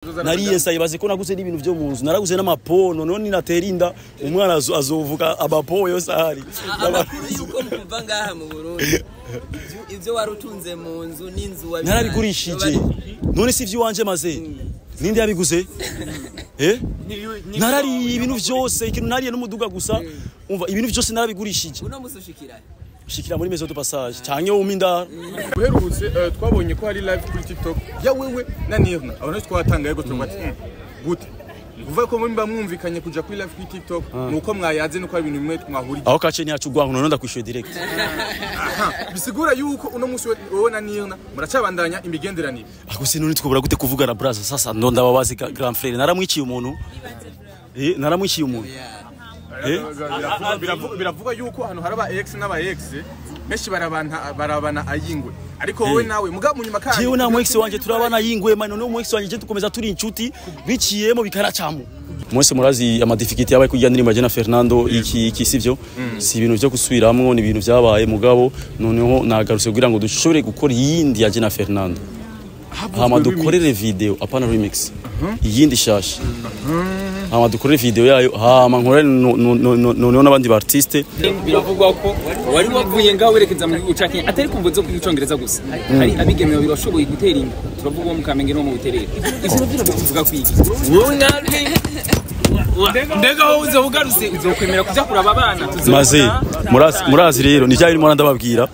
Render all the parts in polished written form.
Nariye sayibaze ko naguze n'ibintu vyo mu nzu, naraguze n'amapono. None natera inda umwana azovuga amapo yose ahari. Amakuru yuko muva ngaha mu Burundi, ivyo wari utunze mu nzu n'inzu wabi Narabigurishije. None si ivy'iwanje? Maze ninde yabiguze? Narariye ibintu vyose, ikintu nariye n'umuduga gusa. Umva, ibintu vyose narabigurishije. Uno musi ushikira Shikira muri maison de passage canke wumpa indaro. Uherutse twabonye ko hari live kuri TikTok ya wewe na Nirna. Abantu twatangaye go tuvuga ati: Gute?" Kuvuga ko mba mwumvikanye kuja kuri live kuri TikTok, nuko mwayaze, nuko hari ibintu bimwe mwahuriye. Aho kace ntiyacu ugwanko, none ndakwishuye direct. Bisigura yuko uno munsi wowe na Nirna muracabandanya imigenderanire? Ako se none twobura gute kuvugana, braza? Sasa ndo ndababazi, grand frère, naramwiciye umuntu? Naramwiciye umuntu? Biravuga yuko ahantu hari aba ex n'aba ex benshi barabana, barabana ayingwe, ariko wowe nawe mugabo mu nyuma kandi Jewe na mu ex wanje turabana yingwe man. None mu ex wanje je tukomeza turi inshuti, biciyemo bikaracamo. Mwese murazi ama difficulté yabaye kugira ndirimbo je na Fernando, iki iki, sivyo? Si ibintu vyo gusubiramwo, ni ibintu vyabaye, mugabo noneho nagarutse kugira ngo dushobore gukora iyindi ya je na Fernando, hama dukorere video, apana remix, iyindi shasha, hama dukorere video yayo, hama nkorere noneho n'abandi ba artiste. Biravugwa ko wari wavuye ngaho werekeza mu gihugu ca Kenya atari kumva zo kwiga icongereza gusa, hari abigeme babiri bashoboye gutera inda, turavuga uwo mu Kamenge no mu Buterere. Ivyo navyo bivuga kwiki? Wowe natwe Mbega wowe uzoba ugarutse, uzokwemera kuja kuraba abana? Tuzobona. Maze murazi rero ni bya birimo ndababwira,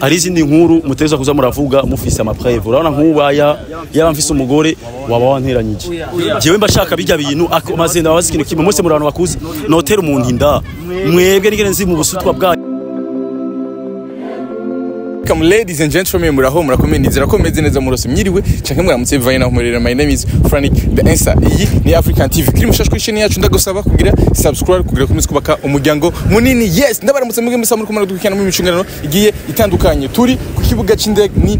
hari izindi nkuru muteza kuza muravuga mufise ama preuve. Urabona nk'ubaya yaba mfise umugore waba wanteranyije, jewe mba shaka bijya bintu maze ndababaza ikintu kimwe. Mwese muri abantu bakuze, notera umuntu inda mwebwe nigere nzi mu busutwa bwayo? Welcome, ladies and gentlemen, muraho, murakomeye? Nizera ko meze neza, murose, mwiriwe canke muramutse bivanye naho murera. My name is Frank The Answer. Iyi ni African TV. Kiri mushasha kuri chaîne yacu, ndagusaba kugira subscribe kugira komeze kubaka umuryango munini. Yes, ndabaramutse mwebwe musa muri kumara dukurikirana mu micungarano igiye itandukanye. Turi ku kibuga c'indege ni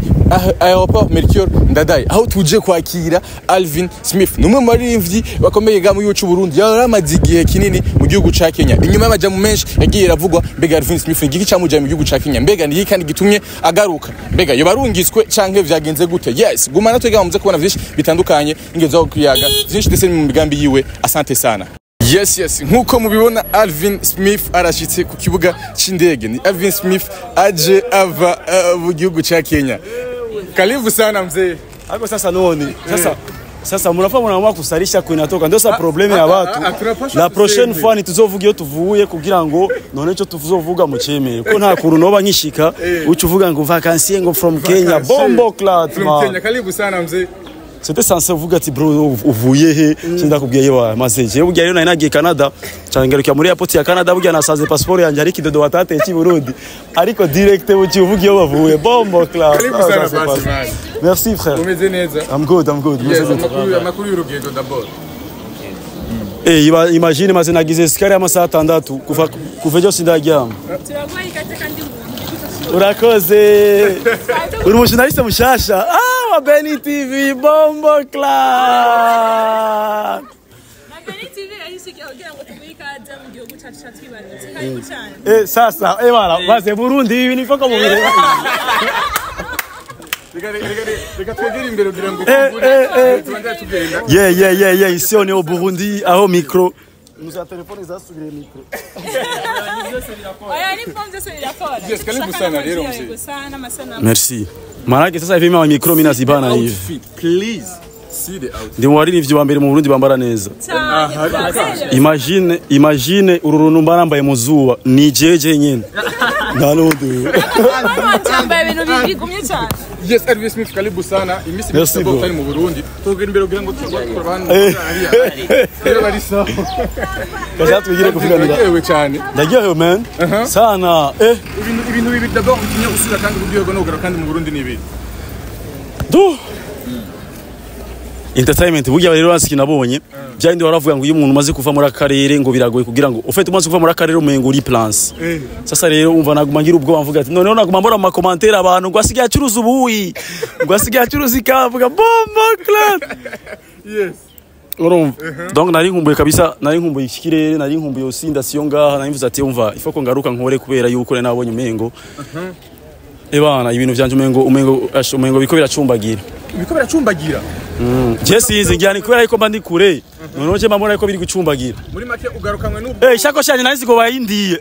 Aéroport Melchior Ndadaye, aho tuje kwakira Alvin Smith. Ni umwe mu baririmbyi bakomeye ga mu gihugu c'u Burundi. Yaramaze igihe kinini mu gihugu ca Kenya. Inyuma y'amajambo menshi yagiye aravugwa, mbega Alvin Smith ni igiki camujanye mu gihugu ca Kenya? Mbega ni iki kandi gitumye agaruka? Mbega yoba arungitswe canke vyagenze gute? Yes, gumana twega muze kubona vyinshi bitandukanye, ingezo zo kuyaga vyinshi ndetse mu migambi yiwe. Asante sana. Yes, nkuko mubibona, Alvin Smith arashitse ku kibuga c'indege. Ni Alvin Smith aje ava mu gihugu ca Kenya. Karibu sana, mzee. Hapo sasa none sasa mnafaa mnaamua kusarisha kuinatoka, ndio sasa problème ya watu. Ah, tunapaswa La prochaine tuseme. fois ntituzovuga iyo tuvuye kugira ngo none ico tuzovuga mucemere, ko nta kuntu noba nkishika uca uvuga ngo vacancier ngo from Kenya, bombo clat. From Man. Kenya. Karibu sana, mzee. C'était censé uvuga ati: "Bro, uvuye he?" Sindakubwiye yewe, maze jewe burya rero nari nagiye Canada, cyane ngarukira muri airport ya Canada, burya nasanze passport yanjye ariko idodo watateye cy'i Burundi, ariko direct buki uvuga iyo bavuye, bombo clat. Karibu sana basi, man. Merci, frère. Umeze neza? I'm good, I'm good. Yes, Meze neza. amakuru y'urugendo d'abord. Imagine, maze nagize escale y'amasaha 6, kuva ejo sindaryama. Turaguha ikaze kandi mu buntu. Urakoze. Uri umujournaliste mushasha, ah, wa Beni TV, bombo clat. Na Beni TV yahise kugira ngo tuguhe ikaze mu gihugu cyacu cyatwibarutse. Karibu cyane. Sasa bana, maze Burundi ibi ni foko mu bireba. Reka twegere imbere kugira ngo tubandanye tugenda. Yeah, ici on est au Burundi, aho micro muza telefone zasubiriye micro. Oya, ni form byose birakora. Yes, karibu sana rero, mzee. Gusa n'amasanamu. Merci. Manake sasa hivi mimi micro mimi nazibana hivi. Outfit, please. See the outfit. Ndi mu baririmbyi ba mbere mu Burundi bambara neza. Cyane. Imagine uru runtu mba nambaye mu zuba, ni jeje nyene, nta n'undi. Cyambaye ibintu bigumye cyane. Yes, Alvin Smith, karibu sana. Imisi Merci, mike bro. utari mu Burundi. Twegere imbere kugira ngo tubakore hano. Rero bari sawa. Kaza twigire kuvuganira. Turaryohewe cyane. Ndaryohewe, man, sana. Ibintu bibiri d'abord bitumye usubira kandi kuryoherwa no kugaruka kandi mu Burundi ni ibiri. Du entertainment burya rero hasi nabonye bya bindi waravuga ngo iyo umuntu umaze kuva muri akarere ngo biragoye kugira ngo ufite umaze kuva muri akarere umengo uri plans. Sasa rero umva naguma ngira ubwoba, mvuga ati noneho naguma mbona mu ma commentaire abantu ngo asigaye acuruza ubuyi, ngo asigaye acuruza ikavuga, bombo clat. Urumva, donc nari nkumbuye kabisa, nari nkumbuye iki kirere, nari nkumbuye usinda siyo ngaha. Nari mvuze ati umva, ifo ko ngaruka nkore kubera yuko nari nabonye umengo. Ebana ibintu vyanje umengo biko biracumbagira. Biko biracumbagira. Je sinzi ngira ni kubera yuko mba ndi kure. Noneho je mbona yuko biri gucumbagira. Muri make ugarukanwe n'ubwo. Ishakoshi yanje nari ko bayindiye.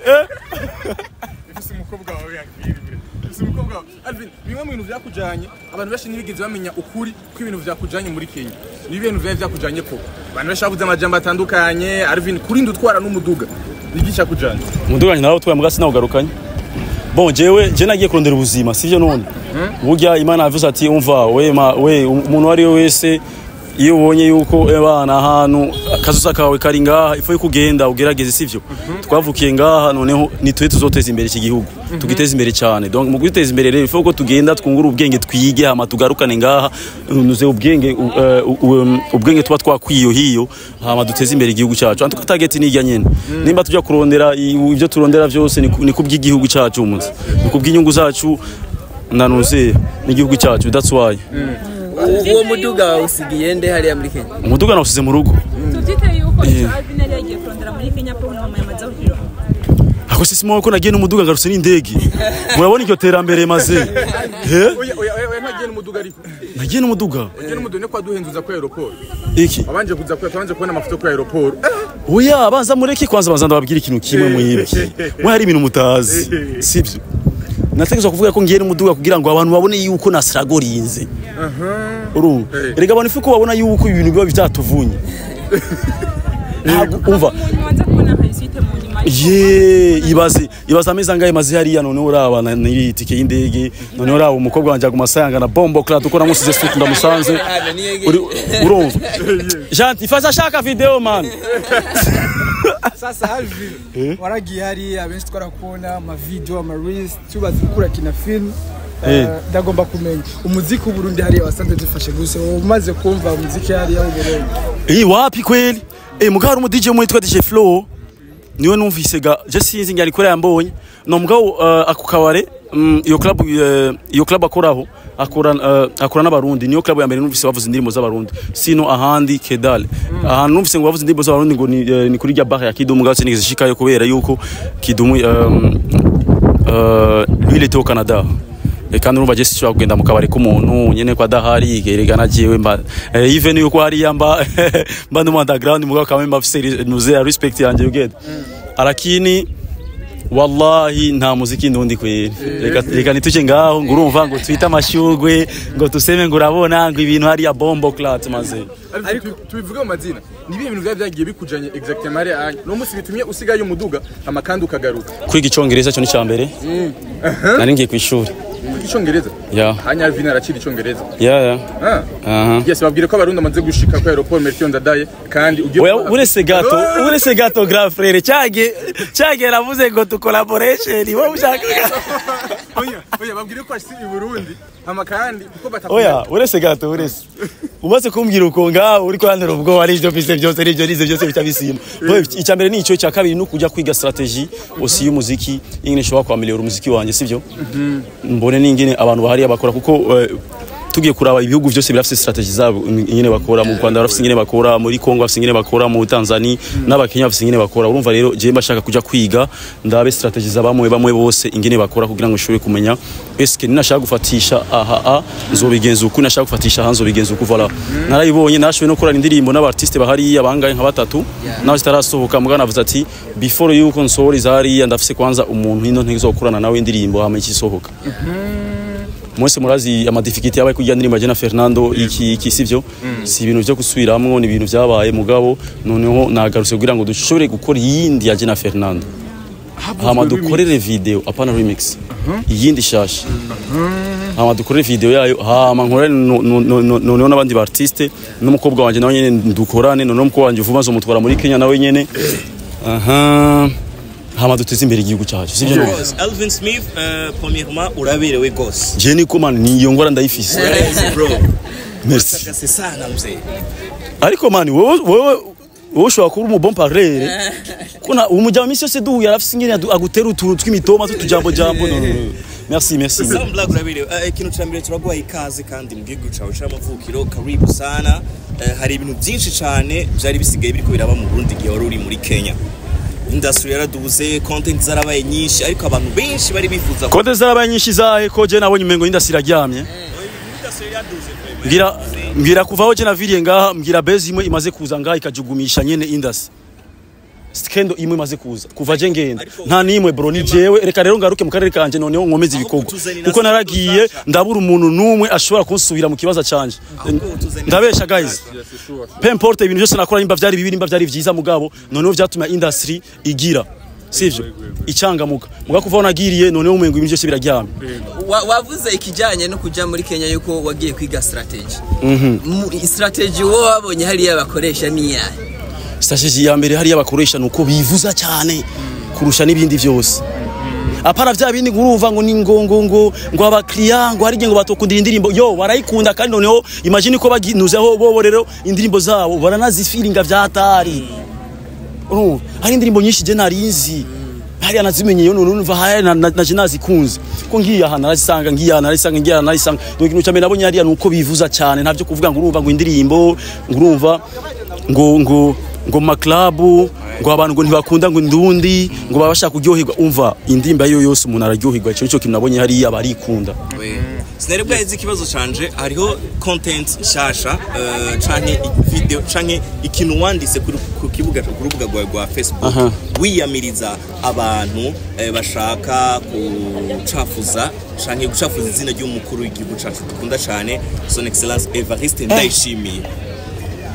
Ifise umukobwa wawe yakirire. Ifise umukobwa wawe. Alvin, bimwe mu bintu vyakujanye, abantu benshi ntibigeze bamenya ukuri ko ibintu vyakujanye muri Kenya. Ni ibintu vyari vyakujanye koko. Abantu benshi bavuze amajambo atandukanye, Alvin kurinda utwara n'umuduga. Niki cyakujanye? Umuduga nawe utwaye muga sinawugarukanye. Bon jewe je nagiye kurondera ubuzima sivyo none. Burya Imana yavuze ati umva we we umuntu ari we wese iyo ubonye yuko ebana ahantu akazuza kawe kari ngaha ifu kugenda ugerageze sivyo. Twavukiye ngaha noneho nitwe tuzoteza imbere iki gihugu. Tugiteza imbere cyane. Donc mu guteza imbere rero ifu ko tugenda twungura ubwenge twige hama tugarukane ngaha nuze ubwenge ubwenge tuba twakwiyo hiyo hama duteze imbere igihugu cyacu. Antuka target ni ijya nyene. Nimba tujya kurondera ibyo turondera byose ni kubw'igihugu cyacu umunsi. Ni kubw'inyungu zacu nanuze n'igihugu cyacu. That's why. Uwo muduga usigiye nde hariya muri Kenya? Umuduga nawusize mu rugo. Tuvyite yuko Alvin yari yagiye kurondera muri Kenya po mama yamaze kuhiro. Ako sisi mwe ko nagiye n'umuduga ngarutse n'indege. Murabona iryo terambere maze. Oya oya oya ntagiye n'umuduga ariko. Nagiye n'umuduga. Nagiye n'umuduga ne kwa duhenzuza ku aeroport. Iki? Abanje kuza ku abanje kubona amafoto ku aeroport. Oya banza mureke kwanza banza ndababwira ikintu kimwe muhibye. Mwe hari ibintu mutazi. Sivyo? Natekereza kuvuga ko ngiye n'umuduga kugira ngo abantu babone yuko nasiragorinze. Urumva? Erega abantu ifuko babona yuko ibintu biba byatuvunye. Ntabwo umva. Ye ibaze amezi angahe maze hariya none uraba ni itike y'indege none uraba umukobwa wanje aguma asayanga na bombo clat uko namusize suit ndamusanze. Urumva? Janti faza shaka video man. Sasa Alvin waragiye hariya benshi twarakubona ama video ama reels tubaze gukura kina film. Ndagomba kumenya umuziki w'Uburundi hariya wasanze dufashe guse umaze kumva umuziki hariya w'Uburundi. Wapi kweli? Mugabo umu DJ mwitwa DJ Flow niwe numvise ga je sinzi ngari kure yambonye no mugabo ako kabare iyo club akoraho akora n'abarundi niyo club ya mbere numvise bavuze indirimbo z'abarundi sino ahandi kedale ahantu numvise ngo bavuze indirimbo z'abarundi ngo ni kuri rya bar ya Kidumu gace nigeze shikayo kubera yuko Kidumu lui il était au Canada. Kandi urumva je sinshobora kugenda mu kabari k'umuntu nyene kwa dahari erega najewe mba even yuko hariya mba mba no underground mugabo kamwe mba afise nuze respect yanje you get. Arakini wallahi nta muziki ndundi kweli. Reka nituje ngaho ngo urumva ngo twita amashurwe ngo tuseme ngo urabona ngo ibintu hariya bombo clat maze. Ariko tubivuge mu mazina ni ibihe bintu byari byagiye bikujanye exactement ari anya no munsi bitumye usigaye umuduga amakandi ukagaruka. Kwiga icongereza cyo ni cyambere. Nari ngiye kwishuri. Icongereza? Yeah. Hanya Alvin arakira icongereza. Yeah. Yes, babwire ko abarundi amaze gushika ku aeroport Melchior Ndadaye kandi ugiye. Oya urese gato grand frère cyage ravuze ngo tu collaboration wowe ushaka. Oya babwire ko ashitse i Burundi hama kandi kuko batakuye. Oya urese gato urese. Umaze kumbwira uko ngaho uri kwandura ubwo ari ibyo bise byose ari ibyo nize byose bitabisima. Icya mbere ni icyo cya kabiri no kujya kwiga strategy osi y'umuziki ingene shobora kwameliora umuziki wanje sivyo? Mbone n'ingene abantu bahari bakora kuko tugiye kuraba ibihugu byose birafise strategy zabo ingene bakora mu Rwanda barafise ingene bakora muri Congo bafise ingene bakora mu Tanzania n'abakenya bafise ingene bakora. Urumva rero je mbashaka kuja kwiga ndabe strategy zabamwe bamwe bose ingene bakora kugira ngo nshobore kumenya eske ninashaka gufatisha aha nzobigenza uku nashaka gufatisha aha nzobigenza uku voilà. Narayibonye nashoboye no korana indirimbo n'abartiste bahari abangaye nka batatu naho zitarasohoka mugana avuze ati before yuko nsohora izariya ndafise kwanza umuntu ino ntizokorana nawe indirimbo hama ikisohoka. Mwese murazi amadifficulté yabaye kujya ndirimbo na Fernando iki sivyo? Si ibintu byo gusubiramwo ni ibintu byabaye mugabo noneho nagarutse kugira ngo dushobore gukora yindi ya Jena Fernando. Hama dukorere video apana remix. Iyindi shasha. Hama dukorere video yayo hama nkorane noneho n'abandi ba artiste n'umukobwa wanje nawe nyene dukorane noneho umukobwa wanje vuba nzomutwara muri Kenya nawe nyene. Hama duteze imbere igihugu cyacu sivyo no? Alvin Smith premièrement uraberewe gose. Je niko man niyo ngora ndayifise. Bro. Merci. C'est sana mzee. Ariko man wowe ushobora kuba umu bon parleur. Kuna umujya misi yose duhuye arafise ingene agutera utuntu tw'imitoma tutujambo jambo no. Merci merci. Sam Black uraberewe. Ikintu ca mbere turaguha ikaze kandi mu gihugu cawe c'amavukiro karibu sana. Hari ibintu byinshi cyane byari bisigaye biriko biraba mu Burundi gihe wari uri muri Kenya. Industry yaraduze, content zarabaye nyinshi, ariko abantu benshi bari bifuza Content zarabaye nyinshi zahe? Ko je nabonye umengo industry iraryamye. Industry yaraduze vraiment. Mbwira kuva aho je naviriye ngaha, mbwira base imwe imaze kuza ngaha ikajugumisha nyene industry. Scandal imwe imaze kuza kuva je ngenda, nta nimwe, bro. Ni jewe. Reka rero ngaruke mu karere kanje, noneho nkomeze ibikorwa, kutuzanira kuko naragiye nshasha. Ndabura umuntu numwe ashobora kunsubira mu kibazo canje. Ahubwo utuzanira Ndabesha, guys? Peu importe ibintu byose nakora, nimba vyari bibi, nimba vyari vyiza, mugabo noneho vyatumye industry igira, sivyo, icangamuka. Mugabo kuva aho nagiriye, noneho umengo ibintu byose biraryamye. Wavuze ikijyanye no kuja muri Kenya, yuko wagiye kwiga strategy. Strategy wowe wabonye hariya bakoresha ni iyahe? Strategy ya mbere hariya bakoresha nuko bivuza cyane kurusha n'ibindi byose, apana vya bindi ngo urumva ngo ni ngo abakiriya ngo hari igihe ngo batokundira indirimbo yo barayikunda. Kandi noneho imagine ko baginuzeho bobo rero indirimbo zabo baranazifiringa vyatari. Urumva hari indirimbo nyinshi je narizi hariya nazimenye yo, none urumva hariya naje nazikunze ko ngiye aha narazisanga, ngiye aha narazisanga, ngiye aha narazisanga. Donc ikintu cyambere nabonye hariya nuko bivuza cyane. Ntavyo kuvuga ngo urumva ngo indirimbo, ngo urumva ngo mu maklabu ngo abantu ngo ntibakunda ngo indundi, ngo baba bashaka kuryoherwa. Umva, indirimbo ayo yose umuntu araryoherwa. Ico nico kintu nabonye hariya, barikunda. Sinari bwaheze ikibazo canje. Hariho content nshasha, canke video canke ikintu wanditse kuri ku kibuga, ku rubuga rwawe rwa Facebook, wiyamiriza abantu bashaka gucafuza canke gucafuza izina ry'umukuru w'igihugu cacu dukunda cane, Son Excellence Evariste Ndayishimiye.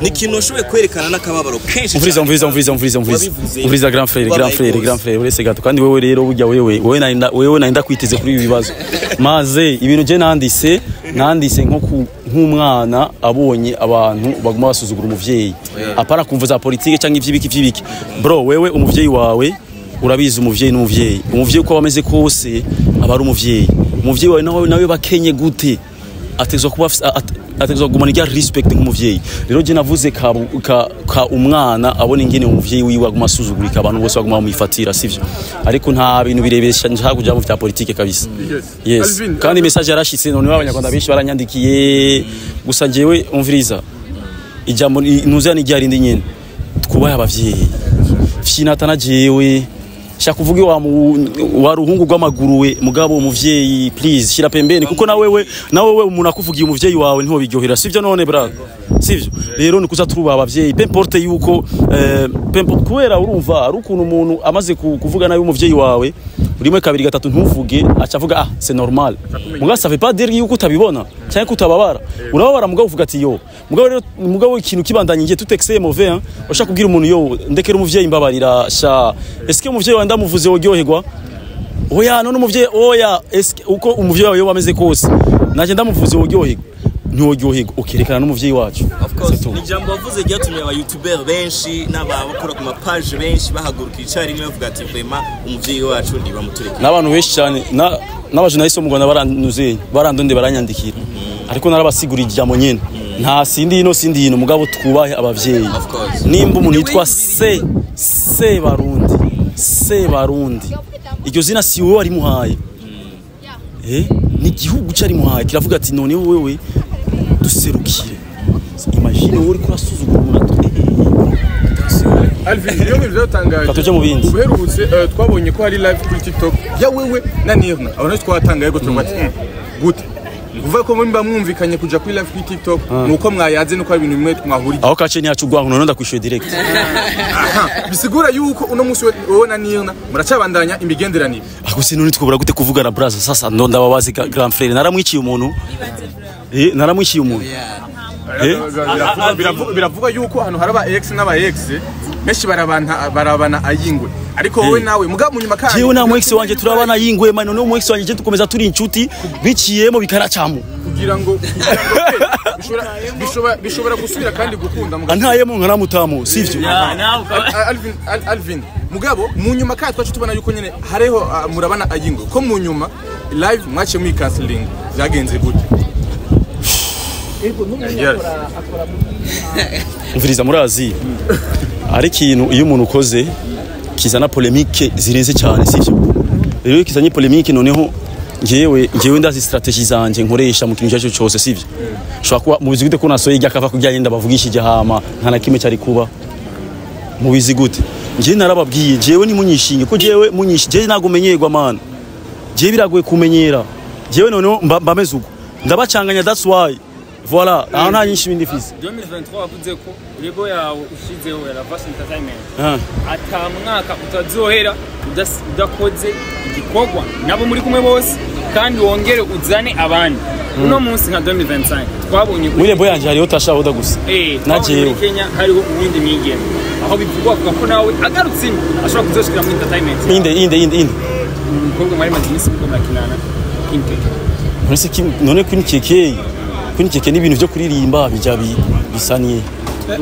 Ni ikintu washoboye kwerekana n'akababaro kenshi Umviriza. cane. Umviriza, umviriza, umviriza, umviriza. Wabivuze. Umviriza, grand frère, grand Wabaye frère, rwose. grand frère, uretse gato. Kandi wewe rero burya wewe nari kwiteze kuri ibi bibazo, maze ibintu je nanditse nko nk'umwana abonye abantu baguma basuzugura umuvyeyi, apana kumva za politike cyangwa ivy'ibiki vy'ibiki. Bro, wewe umuvyeyi wawe urabizi, umuvyeyi n'umuvyeyi, umuvyeyi uko aba ameze kose aba ari umuvyeyi. Umuvyeyi wawe nawe bakenye gute, ategerezwa kuba ategerezwa kugumana irya respect nk'umuvyeyi. Rero je navuze ka umwana abona ingene umuvyeyi wiwe aguma asuzugurika, abantu bose baguma bamwifatira, sivyo? Ariko nta bintu birebire nshaka kuja mu vya politike kabisa. Yes. Alvin, Kandi message yarashitse, none abanyarwanda benshi baranyandikiye. Gusa njyewe, umviriza, ijambo ntuzi ni ryarindi nyene: twubahe abavyeyi. Fyinata jewe shaka kuvuga wa ruhungu rw'amaguru we, mugabo umuvyeyi please shira pembeni, kuko na wewe umuntu akuvugiye umuvyeyi wawe ntiho biryohera, sivyo? None brother, sivyo? Rero ni kuza turubaha abavyeyi, peu importe yuko peu importe, kubera urumva ari ukuntu umuntu amaze kuvuga nabi umuvyeyi wawe rimwe, kabiri, gatatu, ntuvuge, aca avuga: "Ah, c'est normal." Mugabo ça veut pas dire yuko utabibona cyangwa ko utababara. Urababara, mugabo uvuga ati: "Yo." Mugabo rero, mugabo ikintu kibandanye ngiye tout excès mauvais, hein. Ushaka kubwira umuntu: "Yo, ndekera umuvyeyi, mbabarira sha." Est-ce que umuvyeyi wawe ndamuvuze woryoherwa? Oya. None umuvyeyi, oya, est-ce que uko umuvyeyi wawe yoba ameze kose naje ndamuvuze woryoherwa? Ntiworyoherwa. Ukerekana n'umuvyeyi wacu. Of course. C'est tout. Ni ijambo wavuze ryatumye aba youtuber benshi n'abakora ku mapaje benshi bahaguruka icyarimwe bavuga ati: "Vraiment, umuvyeyi wacu ntibamutureke." N'abantu benshi cyane n'abajournaliste bo mu Rwanda barantuze, barandonde, baranyandikira, ariko narabasiguriye ijambo nyene: nta sindi hino, sindi hino, mugabo twubahe abavyeyi. Of course. Nimba umuntu yitwa se se Barundi, se Barundi, iryo zina si wowe warimuhaye, ni igihugu cyarimuhaye, kiravuga ati: "None wewe duserukire." Imagine wowe uriko urasuzugura umuntu Alvin, niyo bintu byatangaje. Reka tuje mu bindi. Uherutse twabonye ko hari live kuri TikTok ya wewe na Nirna. Abantu twatangaye go tuvuga ati: Gute?" Kuvuga ko mba mwumvikanye kuja kuri live kuri TikTok nuko mwayaze, nuko hari ibintu bimwe mwahuriye. Aho kace ntiyacu ugwango, none ndakwishuye direct. Aha, bisigura yuko uno munsi wowe na Nirna muracabandanya imigenderanire. Ako se none twobura gute kuvugana, braza? Sasa ndo ndababazi, grand frère, naramwiciye umuntu, naramwiciye umuntu. Biravuga yuko ahantu hari aba ex n'aba ex benshi barabana, barabana ayingwe, ariko wowe nawe mugabo mu nyuma kandi Jewe na mu ex wanje turabana yingwe man. None mu ex wanje je tukomeza turi inshuti, biciyemo bikaracamo. Kugira ngo bishobora gusubira kandi gukunda mugabo. Antayemo nkaramutamu, sivyo? Alvin, Alvin, mugabo mu nyuma kandi twacu tubona yuko nyene hariho murabana ayingwe, ko mu nyuma live mwaciye muri canceling. Byagenze gute? Yes. Umviriza, murazi ari ikintu iyo umuntu ukoze kizana polémique zirenze cyane, sivyo? Rero iyo kizanye polémique, noneho ngewe ndazi stratégie zanje nkoresha mu kintu icyo aricyo cyose, sivyo? Ushobora kuba mubizi gute ko nasohoye irya kava kujyanye ndabavugishije, hama nta na kimwe cyari kuba? Mubizi gute? Nje narababwiye jewe ni munyishinge ko jewe munyishinge jewe ntago menyerwa man. Jewe biragoye kumenyera. Jewe noneho mbameze uko. Ndabacanganya, that's why. Voilà, aho nta nyinshi bindi mfise. 2023 wavuze ko label yawe ushizeho ya Lavashe Entertainment Ah. ata mwaka utazohera udakoze igikorwa nabo muri kumwe bose, kandi wongere uzane abandi. Uno munsi nka 2025 twabonye Muri label yanje hariho Tasha Oda gusa. Na twabonye muri jewe. Kenya hariho uwundi mwigeme, aho bivugwa avuga ko nawe agarutse ino ashobora kuzoshikira muri entertainment. Inde inde inde inde? Umukobwa mwari maze iminsi muriko murakinana, King Keke. None se none Queen Keke, Queen Keke n'ibintu byo kuririmba bijya bisa niye?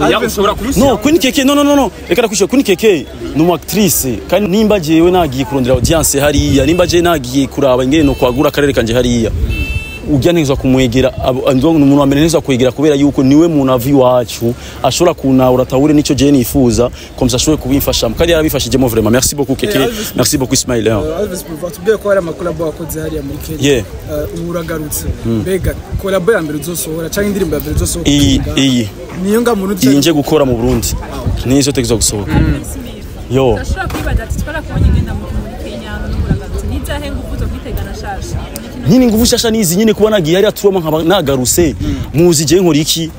Oya, ushobora kumushyira. No, Queen Keke, no no no no. Reka ndakwishura, Queen Keke ni umu actrice, kandi nimba jewe nagiye kurondera audience hariya, nimba jewe nagiye kuraba ingene no kwagura akarere kanje hariya, ujya neza kumwegera ni umuntu wa mbere neza kwegera, kubera yuko niwe muntu ava iwacu ashobora kunahura atahure nico jewe nifuza comme ça ashobore kubimfashamo, kandi yarabifashijemo vraiment. Merci beaucoup Keke. Alvis- Merci beaucoup Ismail. Alvis, watubwiye ko hari amakolabo wakoze hariya muri Kenya. Yeah. Ubu uragarutse, mbega kolabo ya mbere uzosohora cyangwa indirimbo ya mbere uzosohora Iyi ngaha? iyi Niyo nga muntu iyi nje gukora mu Burundi nizo tegezo gusohoka yo. Turashobora kwibaza ati twarakubonye ngenda muri Kenya, none uragarutse, nizahe nguvu zo kwitegana shasha muri kino? Nyine nguvu shasha nizi nyine kuba nagiye hariya turoma nkaba nagaruse, muzi je nkora iki?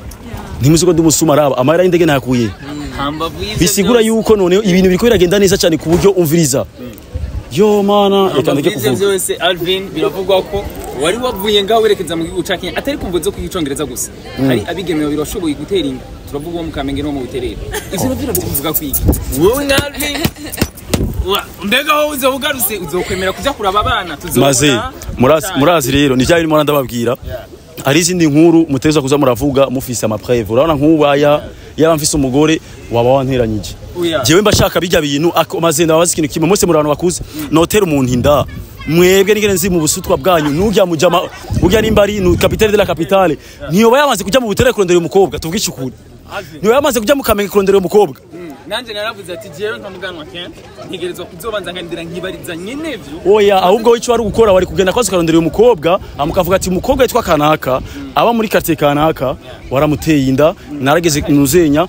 Ntimuzi ko ndi umusuma? Araba amahera y'indege nayakuye. Hambavu y'ivyo Bisigura byose- yuko noneho ibintu biriko biragenda neza cyane ku buryo umviriza yo mana, reka Hambavu ndeke y'ivyo kuvuga. byose, Alvin, biravugwa ko wari wavuye ngaho werekeza mu gihugu ca Kenya atari kumvo zo kwiga icongereza gusa, hari abigeme babiri washoboye gutera inda, turavuga uwo mu Kamenge n'uwo mu Buterere. Ivyo navyo kuvuga kwiki wowe na Alvin? Mbega wowe uzoba ugarutse uzokwemera kuja kuraba abana tuzobona? Maze murazi, murazi rero ni bya birimo ndababwira, hari izindi nkuru muteza kuza muravuga mufise amapreuve. Urabona nk'ubaya yaba mfise umugore waba wanteranyije. Oya. Jewe mba shaka bijya bintu maze ndabaza ikintu kimwe, mwese muri abantu bakuze, notera umuntu inda mwebwe nigene nzi mu busutwa bwanyu nujya mujama urya nimba ari nu capitale de la capitale, ntiyoba yamaze kujya mu Butere kurondera uyu mukobwa? Tuvuge ukuri, ntiyoba yamaze kujya mu Kamenge kurondera uyu mukobwa? Nanje naravuze ati jewe nka muganwa Ken ntegerezwa kuzobanza nkandira nkibariza nyenevyo. Oya, ahubwo icyo wari gukora wari kugenda kwaza ukarondera uyu mukobwa, hama ukavuga ati umukobwa yitwa kanaka aba muri quartier kanaka waramuteye inda, narageze nuzenya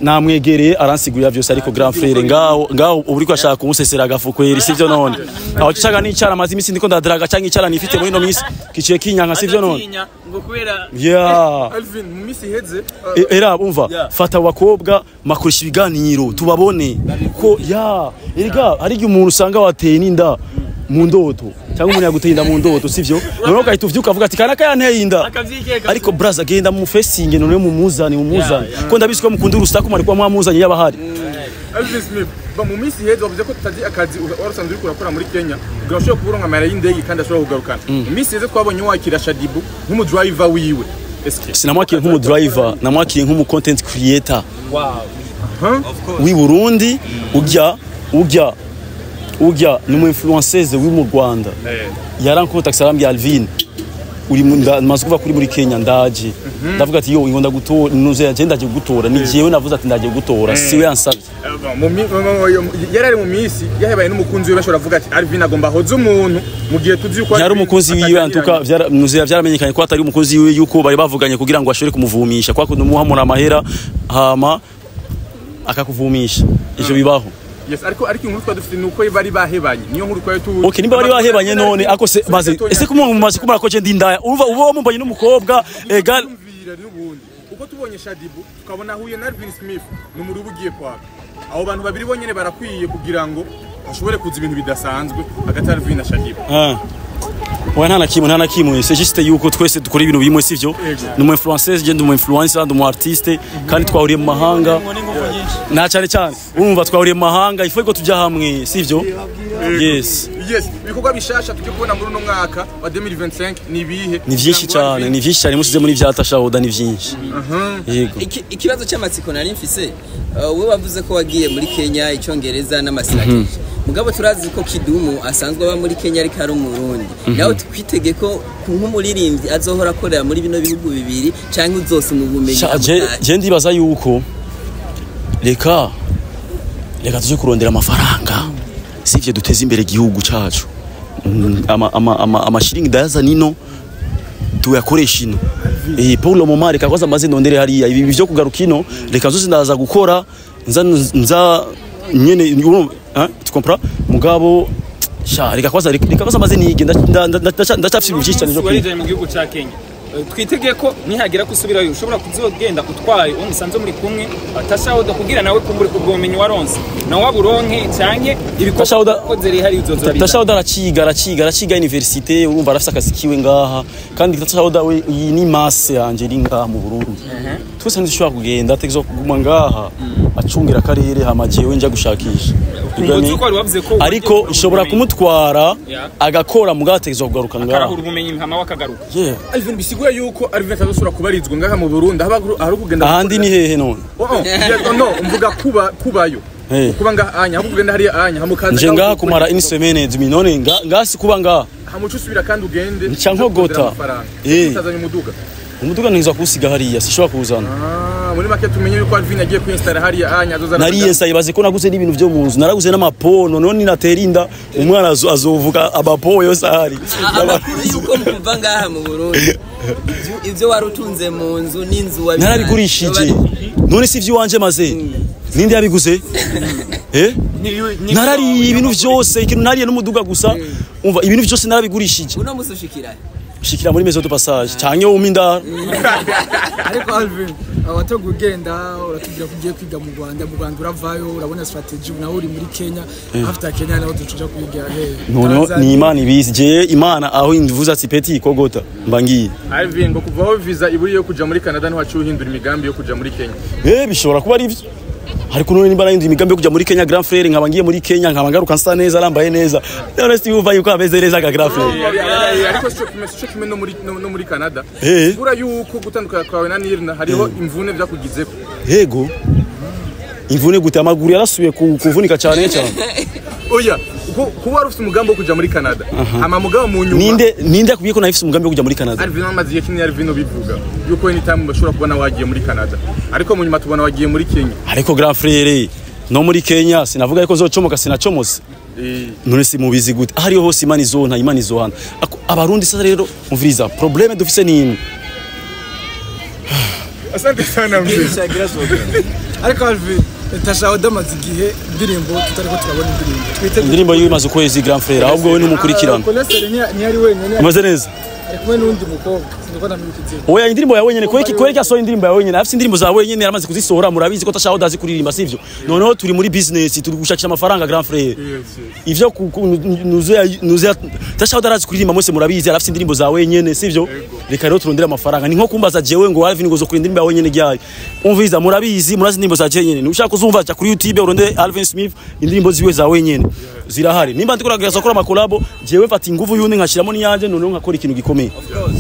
namwegereye aransigurira vyose. Ariko grand frère, ngaho ngaho ubu uriko ashaka kumusesera agafu kweri, sivyo? None aho caga n'icara amaze imisi ndiko ndadraga canke icara nifite muri ino misi kiciye kinyanka, sivyo none? Adatinya ngo kubera Yeah. Alvin, mu minsi iheze Era umva. Yeah. Fata abo bakobwa makoresha ibiganiro tubabone ko ya erega hari igihe umuntu usanga wateye n'inda mu ndoto, cyangwa umuntu yaguteye inda mu ndoto, sivyo? Noneho ugahita uvyuka ukavuga ati kanaka yanteye inda. Akavyikeka. Ariko braza genda mu facing, none mumuzane, mumuzane, ko ndabizi ko mukunda urusaku, mwari kuba mwamuzanye yaba ahari. Alvin Smith, ba mu minsi iheze wavuze ko tutazi akazi wari usanzwe uriko urakora muri Kenya kugira ushobore kuburonka amahera y'indege kandi ashobora kugarukana. Mu minsi iheze twabonye wakira Shadibu nk'umudriver wiwe. Eske Sinamwakiriye nk'umudriver, namwakiriye nk'umu content creator Wow. w'i Burundi. Ujya ni umu influenceuse wi mu Rwanda, yarankontakise arambwira: "Alvin, uri maze kuva kuri muri Kenya, ndaje." Ndavuga ati yo ingo ndagutora, nuze yaje ndaje gutora. Ni jewe navuze ati ndaje gutora, siwe yansabye. Yari ari mu minsi yahebaye n'umukunzi wiwe, bashobora kuvuga ati Alvin agomba ahoze umuntu mu gihe tuzi yuko Yari Alvin umukunzi wiwe ataganira. antuka nuze vyaramenyekanye ko atari umukunzi wiwe, yuko bari bavuganye kugira ngo ashobore kumuvumisha kwa kuntu muhamura amahera hama akakuvumisha, ivyo bibaho. Yes, ariko inkuru twari dufite nuko bari bahebanye, niyo nkuru twari tu Okay, nimba bari bahebanye none ako se maze ese kumwe mumaze kumara ko je ndi indaya, urumva uba wamumbanye n'umukobwa egal. Tumvira n'ubundi uko tubonye Shadibu tukabona ahuye na Alvin Smith ni umuriro uba ugiye kwaka. Abo bantu babiri bonyene barakwiye kugira ngo hashobore kuza ibintu bidasanzwe hagati ya Alvin na Shadibu. Ah. Oya, nta na kimwe, nta na kimwe. C'est juste yuko twese dukora ibintu bimwe, sivyo? Ni umu influenceuse, je ndi umu influencer, ndi umu artiste, kandi twahuriye mu mahanga na cyane cyane urumva twahuriye mu mahanga, ifu ko tujya hamwe, sivyo? Yes. Yes, ibikorwa bishasha tugiye kubona muri uno mwaka wa 2025 ni ibihe? Ni vyinshi cyane, ni vyinshi cyane, musize muri vyatashahoda ni vyinshi, yego. Ikibazo cy'amatsiko nari mfise, wowe wavuze ko wagiye muri Kenya icyongereza n'amasirakeje, mugabo turazi ko Kidumu asanzwe aba muri Kenya ariko ari umurundi. Nawe twitege ko nk'umuririmbyi azohora akorera muri bino bihugu bibiri cyangwa uzosoma ubumenyi Sha, je ndibaza yuko reka tuje kurondera amafaranga, sivyo? Duteze imbere igihugu cacu. Amashiringi ndayaza nino tuyakoresha ino. Pour le moment reka kwanza maze ndondere hariya ibi byo kugaruka ino, reka zose ndaza gukora. Nza nyene urumva, hein, tu comprends? Mugabo sha reka kwanza, reka kwanza maze nige, ndacafise ibintu vyinshi cyane byo kwiga. Warijaye mu gihugu ca Kenya. Twitege ko nihagera kusubirayo ushobora kuzogenda utwaye uwo musanze muri kumwe atashahoda, kugira nawe kumbure ubwo bumenyi waronse nawe waburonke, canke ibikorwa wakoze rero hari uzoza. Tashaoda araciga université, urumva arafise akazi kiwe ngaha. Kandi Tashaoda we, iyi ni masse yanje iri ngaha mu Burundi, twese ntidushobora kugenda, ategerezwa kuguma ngaha acungira akarere, hama jewe nja gushakisha. Kumva ko wari wavuze ko Ariko wagiye nshobora ubumenyi. kumutwara agakora, mugabo ategerezwa kugaruka ngaha. Akarahura ubumenyi hama wakagaruka. Yeah. Alvin, bisigura yuko Alvin atazosubira kubarizwa ngaha mu Burundi, haba hari kugenda Ahandi ni hehe none? Oh, yeah, no, mvuga kuba kubayo. Kuba ngaha anya, ahubwo kugenda hariya anya hamukaza. Nje ngaha kumara une semaine et demie none ngaha si kuba ngaha. Hamuca usubira kandi ugende. Nca nkogota. Amafaranga. Utazanye umuduga. Umuduga ntegerezwa kuwusiga hariya, sishobora kuwuzana. Ah, muri make tumenye yuko Alvin agiye kwinstalla hariya anya, azoza. Nariye nsayibaze ko naguze n'ibintu byo mu nzu, naraguze n'amapono. None natera inda umwana azovuga amapo yose ahari. Amakuru yuko muva ngaha mu Burundi, ivyo wari utunze mu nzu n'inzu Narabigurishije. None si ivy'iwanje maze ninde yabiguze? Narariye ibintu vyose, ikintu nariye n'umuduga gusa. Umva, ibintu vyose narabigurishije. Uno musi ushikira Shikira muri maison de passage canke wumpa indaro. Ariko Alvin, abateguye ugenda uratubwira ko ugiye kwiga mu Rwanda. Mu Rwanda uravayo, urabona strategy nawe uri muri Kenya, after Kenya naho ducuja kwiga he? Noneho Tanzania. ni Imana ibizi. Jewe Imana aho imvuze ati petit kogota, mba ngiye. Alvin, ngo kuva aho visa iburi yo kuja muri Canada ntiwaciye uhindura imigambi yo kuja muri Kenya? Bishobora kuba ari ivyo, ariko none nimba narinduye imigambi yo kuja muri Kenya, grand frère, nkaba ngiye muri Kenya, nkaba ngaruka nsa neza, nambaye neza, none si yumva yuko ameze neza ga grand frère? Ariko sico kimwe, sico kimwe no muri Canada. Bura yuko gutandukana kwawe na Nirna hariho imvune vyakugizeko. Yego, imvune gute? Amaguru yarasubiye kuvunika cyane cyane. Oya, kuba wari ufite umugambi wo kuja muri Canada, hama mugabo mu nyuma Ninde akubwiye ko nahifise umugambi wo kuja muri Canada? Alvin amaze igihe kinini Alvin ubivuga yuko anytime bashobora kubona wagiye muri Canada, ariko mu nyuma tubona wagiye muri Kenya. Ariko grand frère, no muri Kenya sinavuga yuko nzocomoka, sinacomose. None si mubizi gute? Ahariho hose Imana izonta, Imana izohana. Abarundi sasa rero umviriza, problème dufise ni imwe. Asante sana mzee. Ariko Alvin, Tashaoda amaze igihe indirimbo tutariko turabona indirimbo, twiteguye. Indirimbo yiwe imaze ukwezi, grand frère, ahubwo wowe ntumukurikirana. Kolesere ntiyari wenyine. Imaze neza. Ari kumwe n'undi mukobwa, siniko ndamwibuka izina. Oya, indirimbo ya wenyene kweki asohoye indirimbo ya wenyene? Afise indirimbo za wenyene, yaramaze kuzisohora. Murabizi ko Tashaoda azi kuririmba, sivyo? Noneho turi muri business, turi gushakisha amafaranga, grand frère. Ivyo nuze Tashaoda arazi kuririmba, mwese murabizi, arafise indirimbo za wenyene, sivyo? Reka rero turondere amafaranga. Ni nko kumbaza jewe ngo Alvin ngo zo indirimbo ya wenyene ryari. Umviza, murabizi, murazi indirimbo za jenyene. Ushaka kuzumva, cha kuri YouTube urondere Alvin Smith, indirimbo ziwe za wenyene zirahari. Nimba ndiko ragerageza gukora amakolabo, jewe mfata inguvu yundi nkashiramo n'iyanje, noneho nkakora ikintu gikomeye.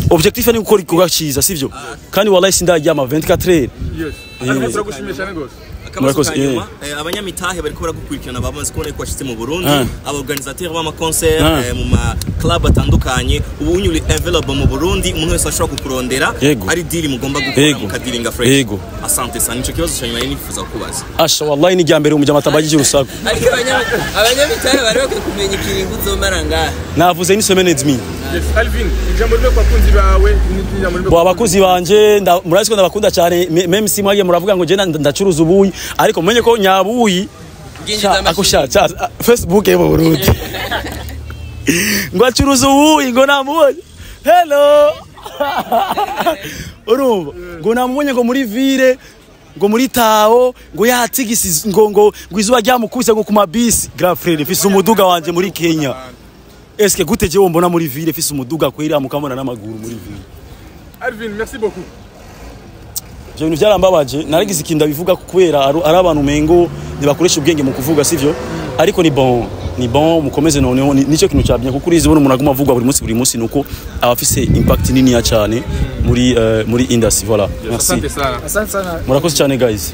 Objectif ni gukora igikorwa cyiza, sivyo? Kandi wallahi sindaryama 24 heures. Yes. Alvin, turagushimiye cyane gose. Akabazo Murakoze, ka nyuma, abanyamitahe bariko baragukurikirana bamaze kubona yuko washitse mu Burundi, aba organisateur b'ama concert mu ma club atandukanye, ubu unyuri available mu Burundi, umuntu wese ashobora kukurondera? Ari deal mugomba gukora, mukadiringa fresh? Asante sana, nico kibazo cya nyuma nari nifuza kukubaza. Asha, wallahi ni mbere umujama atabagije urusaku. Ariko abanyamitahe bari bakwiye kumenya ikiringo uzomara ngaha. Navuze ni semaine et demie. Yes, Alvin, ijambo rimwe ku bakunzi bawe n'ijambo rimwe Bo abakozi banje murazi ko ndabakunda cyane, même si mwagiye muravuga ngo je ndacuruza ubuyi, ariko mumenye ko nyabuyi Bwinjiza ako amashiringi. sha Facebook yo mu Burundi ngo acuruza ubuyi, ngo namubonye, hello, urumva, ngo namubonye ngo muri ville, ngo muri tao, ngo yatigisi, ngo izuba ryamukubise, ngo ku mabisi. Grand frère, mfise umuduga wanje muri Kenya. Eske gute jewe mbona muri ville mfise umuduga kwera mukambona n'amaguru muri ville? Alvin, merci beaucoup. Ivyo bintu byarambabaje, naragize ikintu ndabivuga kubera ari abantu umengo ntibakoresha ubwenge mu kuvuga, sivyo? Ariko ni bon, ni bon, mukomeze. Noneho nicyo kintu ca bien, kuko urizi ubona umuntu aguma avugwa buri munsi buri munsi, nuko aba afise impact niniya cyane muri industry. Voilà, merci. Asante sana. Asante sana. Murakoze cyane guys.